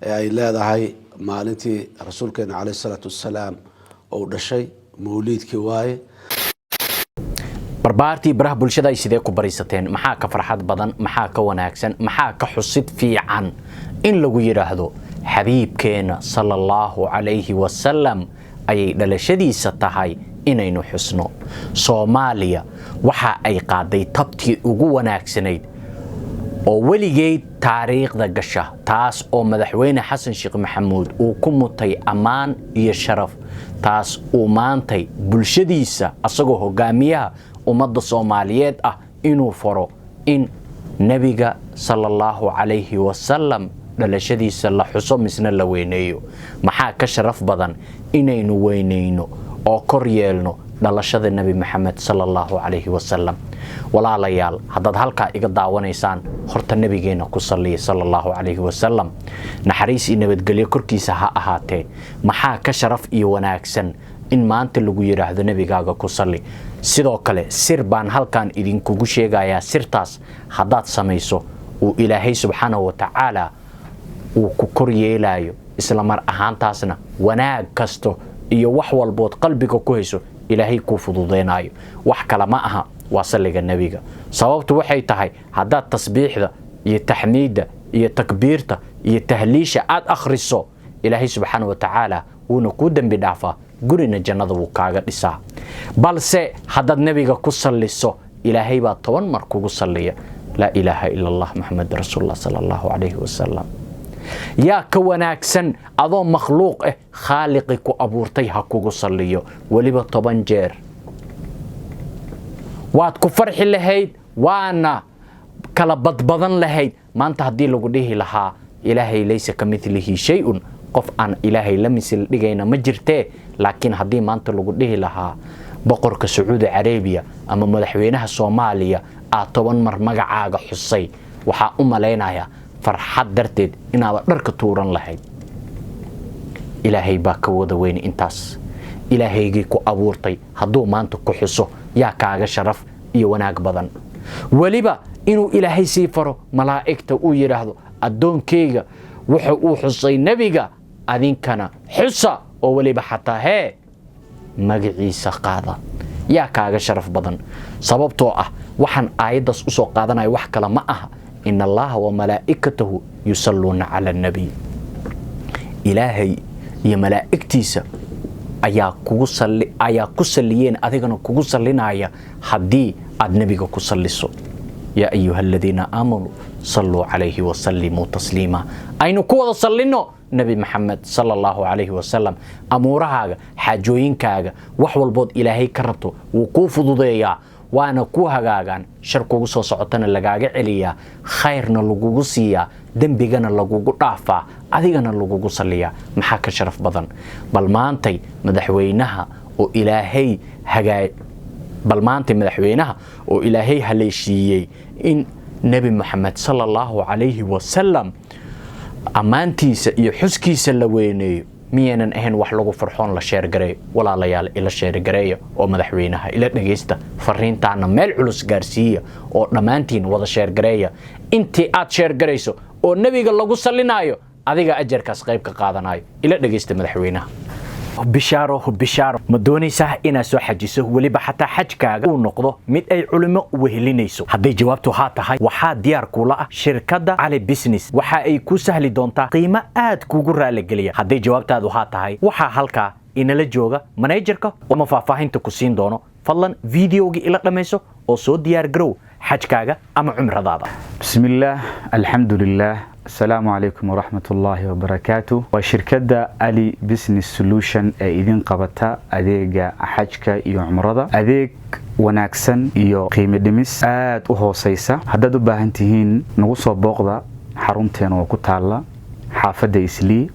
Ee ay leedahay maalintii rasuulkeena caleyh isalaatu wassalaam uu dhashay, mawliidkii waaye. Barbaartii baraha bulshada ay sidee ku bariisateen? Maxaa ka farxad badan? Maxaa ka wanaagsan? Maxaa ka xusid fiican in lagu yidhaahdo xabiibkeena sala Allahu calayhi wasalam ayay dhalashadiisa tahay inaynu xusno? Soomaaliya waxa ay qaaday tabtii ugu wanaagsanayd oo weligeed taariikhda gasha, taas oo Madaxweyne Xasan Sheekh Maxamuud uu ku mutay ammaan iyo sharaf, taas uu maantay bulshadiisa asagoo hogaamiyaha ummadda Soomaaliyeed ah inuu faro in nebiga sala Allahu calayhi wasalam dhalashadiisa la xuso misna la weyneeyo. Maxaa ka sharaf badan inaynu weyneyno oo kor yeelno dhalashada Nebi Maxamed sala Allahu calayhi wasalam? Walaalayaal, haddaad halkaa iga daawanaysaan, horta nebigeenna ku salliya sala Allahu calayhi wasalam, naxariis iyo nabadgelyo korkiisa ha ahaatee. Maxaa ka sharaf iyo wanaagsan in maanta lagu yidhaahdo nebigaaga ku salli? Sidoo kale sir baan halkan idinkugu sheegayaa. Sirtaas haddaad samayso, uu Ilaahay subxaanahu wa tacaala uu ku kor yeelaayo, isla mar ahaantaasna wanaag kasto iyo wax walbood qalbiga ku hayso Ilaahay kuu fududeynayo. Wax kale ma aha, waa salliga nebiga. Sababtu waxay tahay, haddaad tasbiixda iyo taxmiidda iyo takbiirta iyo tahliisha aad akhriso, Ilaahay subxaana wa tacaala wuuna kuu dembi dhaafaa, gurina jannada wuu kaaga dhisaa. Balse haddaad nebiga ku salliso, Ilaahay baa 10 mar kugu salliya. Laa ilaaha ila Allah, Maxamed rasuulullah sala Allahu calayhi wasalam. Yaa ka wanaagsan adoo makhluuq ah khaaliqi ku abuurtay ha kugu salliyo weliba 10 jeer? Waad ku farxi lahayd, waana kala badbadan lahayd maanta haddii lagu dhihi lahaa Ilaahay laysa ka mithlihi shay-un, qof aan Ilaahay la misil dhigayna ma jirtee. Laakiin haddii maanta lagu dhihi lahaa boqorka Sacuudi Carabiya ama madaxweynaha Soomaaliya aad 10 mar magacaaga xusay, waxaa u malaynayaa farxad darteed inaaba dharka tuuran lahayd. Ilaahay baa ka wada weyne intaas. Ilaahaygii ku abuurtay hadduu maanta ku xuso, yaa kaaga sharaf iyo wanaag badan? Weliba inuu Ilaahay sii faro malaa'igta, uu yidhaahdo, "Addoonkeyga wuxuu uu xusay nebiga, adinkana xusa," oo weliba xataa hee magaciisa qaada. Yaa kaaga sharaf badan? Sababtoo ah waxaan aayaddaas usoo qaadanaya wax kale ma aha, ina Allaha wa malaa'ikatahu yusalluuna cala annabiy. Ilaahay iyo malaa'igtiisa ayaa kugu salli, ayaa ku salliyeen, adigana kugu sallinaya haddii aad nebiga ku salliso. Yaa ayuha aladiina aamanuu salluu calayhi wasallimuu tasliima. Aynu ku wada sallinno Nebi Maxamed sala Allahu calayhi wasalam. Amuurahaaga, xaajooyinkaaga, wax walbood Ilaahay ka rabto wuu kuu fududeeyaa, waana kuu hagaagaan, shar kugu soo socotana lagaaga celiyaa, khayrna lagugu siiyaa, dembigana lagugu dhaafaa, adigana lagugu salliyaa. Maxaa ka sharaf badan? Bal maantay madaxweynaha oo Ilaahay hagaa, bal maantay madaxweynaha oo Ilaahay haleeshiiyey in Nebi Maxamed sala Allahu calayhi wasalam ammaantiisa iyo xuskiisa la weyneeyo, miyaynan ahayn wax lagu farxoon la share gareeyo? Walaalayaal, ila share gareeya oo madaxweynaha ila dhagaysta, fariintaana meel culus gaarsiiya oo dhammaantiin wada share gareeya. Intii aad share garayso oo nebiga lagu sallinaayo, adiga ajarkaas qayb ka qaadanayo. Ila dhagaysta madaxweynaha. Bishaaro, bishaaro! Ma doonaysaa inaad soo xajiso, weliba xataa xajkaaga uu noqdo mid ay culimo wehelinayso? Hadday jawaabtu haa tahay, waxaa diyaar kuula ah shirkadda Cali Business. Waxa ay ku sahli doontaa qiimo aad kugu raaligeliya. Hadday jawaabtaadu haa tahay, waxaa halkaa inala jooga managerka ama faahfaahinta ku siin doono. Fadlan videoga ila dhammayso oo soo diyaar garow xajkaaga ama cumradaada. بسم الله، الحمد لله، السلام عليكم ورحمة الله وبركاته. Waa shirkadda Ali Business Solution ee idin qabata adeega xajka iyo cumrada, adeeg wanaagsan iyo qiimo dhimis aad u hooseysa. Haddaad u baahan tihiin, nagu soo booqda xarunteena oo ku taala xaafadda Islii,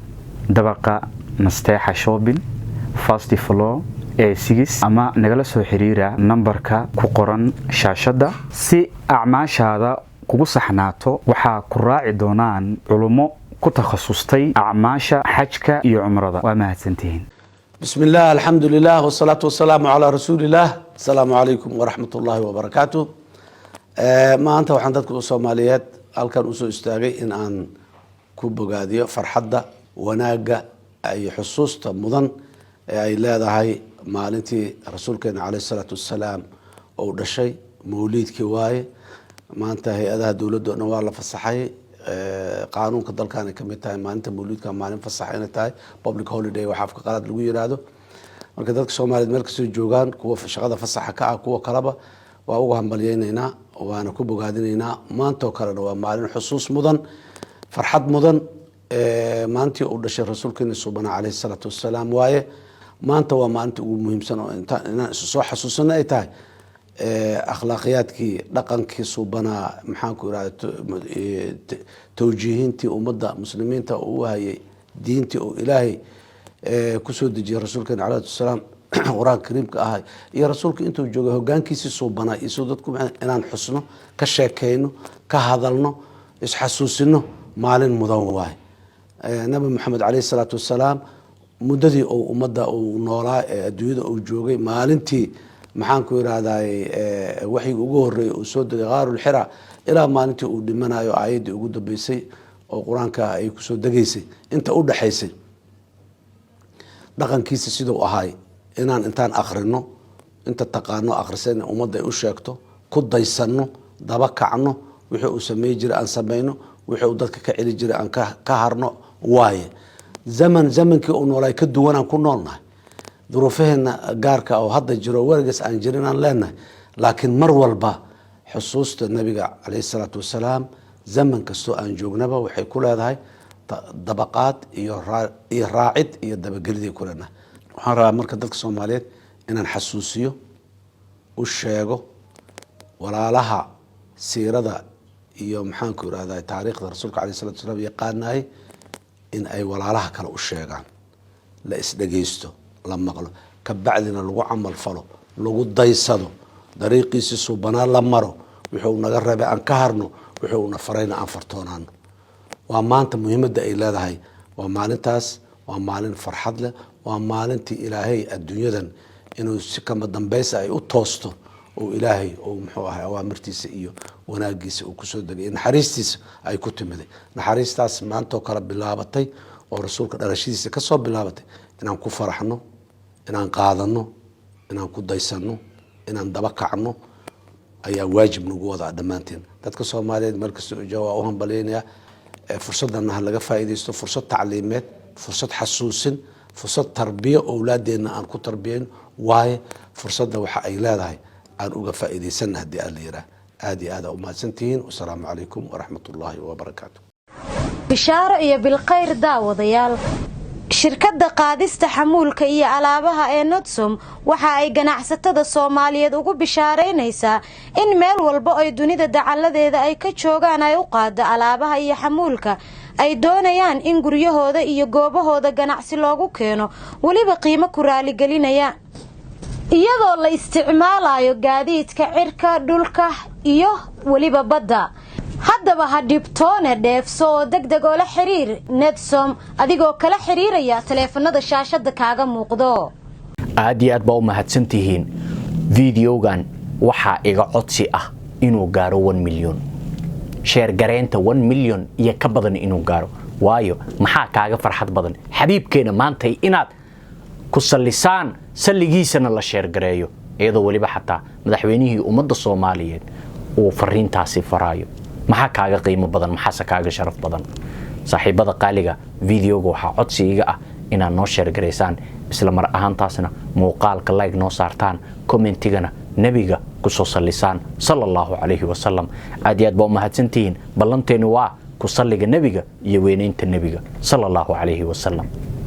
dabaqa Nasteexa Shopping, first floor, A6, ama nagala soo xiriira nambarka ku qoran shaashadda. Si acmaashaada kugu saxnaato, waxaa ku raaci doonaan culummo ku takhasustay acmaasha xajka iyo cumrada. Waa mahadsantihiin. بسم الله، الحمد لله، والصلاة والسلام على رسول الله. السلام عليكم ورحمة الله وبركاته. Maanta waxaan dadka Soomaaliyeed halkan usoo istaagay in aan ku bogaadiyo farxadda, wanaagga iyo xusuusta mudan ee ay leedahay maalintii rasuulkeena caleyh isalaatu wassalaam uu dhashay. Mawliidkii waaye maanta. Hay-adaha dowladda o dhan waa la fasaxay. Qaanuunka dalkan ay kamid tahay maalinta mawliidka maalin fasax inay tahay, public holiday waxa afka qalaad lagu yiraahdo. Marka dadka Soomaaliyeed meel kastoo joogaan, kuwa shaqada fasaxa ka ah, kuwa kaleba, waa uga hambalyeyneynaa, waana ku bogaadinaynaa. Maantoo kalena waa maalin xusuus mudan, farxad mudan. Maalintii uu dhashay rasuulkeena suubana caleyhi salaatu wassalaam waaye. Maanta waa maalinta ugu muhiimsan oo inaan isu soo xasuusano ay tahay akhlaaqiyaadkii, dhaqankii suubanaa, maxaanku irahda, tawjiihintii ummadda muslimiinta uu hayay, diintii uu Ilaahay kusoo dejiyay rasuulkeena caleyhi wasalaam, Qur-aanka Kariimka ahay, iyo rasuulka intuu joogay hogaankiisii suubanaa iyo siduu dadku inaan xusno, ka sheekeyno, ka hadalno, isxasuusino, maalin mudan waaye. Nabi Maxamed caleyhi salaatu wasalaam muddadii uu ummadda uu noolaa ee adduunyada uu joogay, maalintii, maxaanku irahday, waxyiga ugu horeeyay uu soo degay, Qaarulxira, ilaa maalintii uu dhimanayo, aayaddii ugu dambeysay oo Qur-aanka ay kusoo degaysay, inta u dhexaysay, dhaqankiisa siduu ahaay inaan intaan akrino, inta taqaano akhrisayna ummadda ay u sheegto, ku daysano, daba kacno, wixii uu samey jiray aan samayno, wixii uu dadka ka celi jiray aan ka harno waaye. Zaman zamankii uu noolaay ka duwanaan ku noolnahay, duruufaheena gaarka oo hadda jiro, werigaas aan jirin aan leenahay, laakiin mar walba xusuusta nabiga caleyhi salaatu wasalaam zaman kastoo aan joognaba waxay ku leedahay dabaqaad iyo raacid iyo dabageliday ku leenahay. Waxaan rabaa marka dadka Soomaaliyeed inaan xasuusiyo, u sheego walaalaha siirada iyo, maxaanku irahda, taariikhda rasuulka aleyh salatu wasalaam yaqaanaay, in ay walaalaha kale u sheegaan, la isdhegeysto, la maqlo, kabacdina lagu camal falo, lagu daysado, dariiqiisi suubanaa la maro, wuxuu naga reebay aan ka harno, wuxuu na farayna aan fartoonaano. Waa maanta muhiimadda ay leedahay. Waa maalintaas, waa maalin farxad leh, waa maalintii Ilaahay adduunyadan inuu si kama dambaysa ay u toosto oo Ilaahay uu, muxuu ahay, awaamirtiisa iyo wanaagiisa uu kusoo degay, naxariistiisa ay ku timiday. Naxariistaas maantoo kale bilaabatay oo rasuulka dhalashadiisa kasoo bilaabatay, inaan ku faraxno, inaan qaadano, inaan ku daysano, inaan daba kacno ayaa waajib nagu wadaa dhammaanteen. Dadka Soomaaliyeed meel kasta oo jooga waa u hambalyeynaya. Fursadana ha laga faa'iidaysto, fursad tacliimeed, fursad xasuusin, fursad tarbiyo, owlaadeenna aan ku tarbiyeyno waaye. Fursadda waxa ay leedahay aan uga faa'iidaysana haddii aan la yiraah. Aad iyo aad aa umahadsantihiin. Wasalaamu calaykum waraxmat ullaahi wabarakaatu. Bishaaro iyo bilkhayr, daawadayaal. Shirkadda qaadista xamuulka iyo alaabaha ee Nodsom waxa ay ganacsatada Soomaaliyeed ugu bishaaraynaysaa in meel walba ay dunida dacalladeeda ay ka joogaan ay u qaado alaabaha iyo xamuulka ay doonayaan in guryahooda iyo goobahooda ganacsi loogu keeno, weliba qiimo ku raaligelinaya, iyadoo la isticmaalayo gaadiidka cirka, dhulka iyo weliba badda. Haddaba ha dhibtoone, dheefso oo deg deg oo la xiriir Nedsom adigoo kala xiriiraya taleefanada shaashada kaaga muuqdo. Aad iyo aad baa u mahadsantihiin. Videogan waxaa iga codsi ah inuu gaaro 1 milyan share gareynta, 1 milyan iyo ka badan inuu gaaro. Waayo, maxaa kaaga farxad badan xabiibkeena maantay inaad ku sallisaan, salligiisana la share gareeyo, iyadoo weliba xataa madaxweynihii ummadda Soomaaliyeed uu fariintaasi faraayo? Maxaa kaaga qiimo badan? Maxaase kaaga sharaf badan? Saaxiibada qaaliga, videoga waxaa codsi iga ah inaad noo share garaysaan, isla mar ahaantaasna muuqaalka like noo saartaan, commentigana nebiga ku soo sallisaan, sala Allahu calayhi wasalam. Aad iyo aad baa u mahadsantihiin. Ballanteennu waa ku salliga nebiga iyo weynaynta nebiga, sala Allahu calayhi wasalam.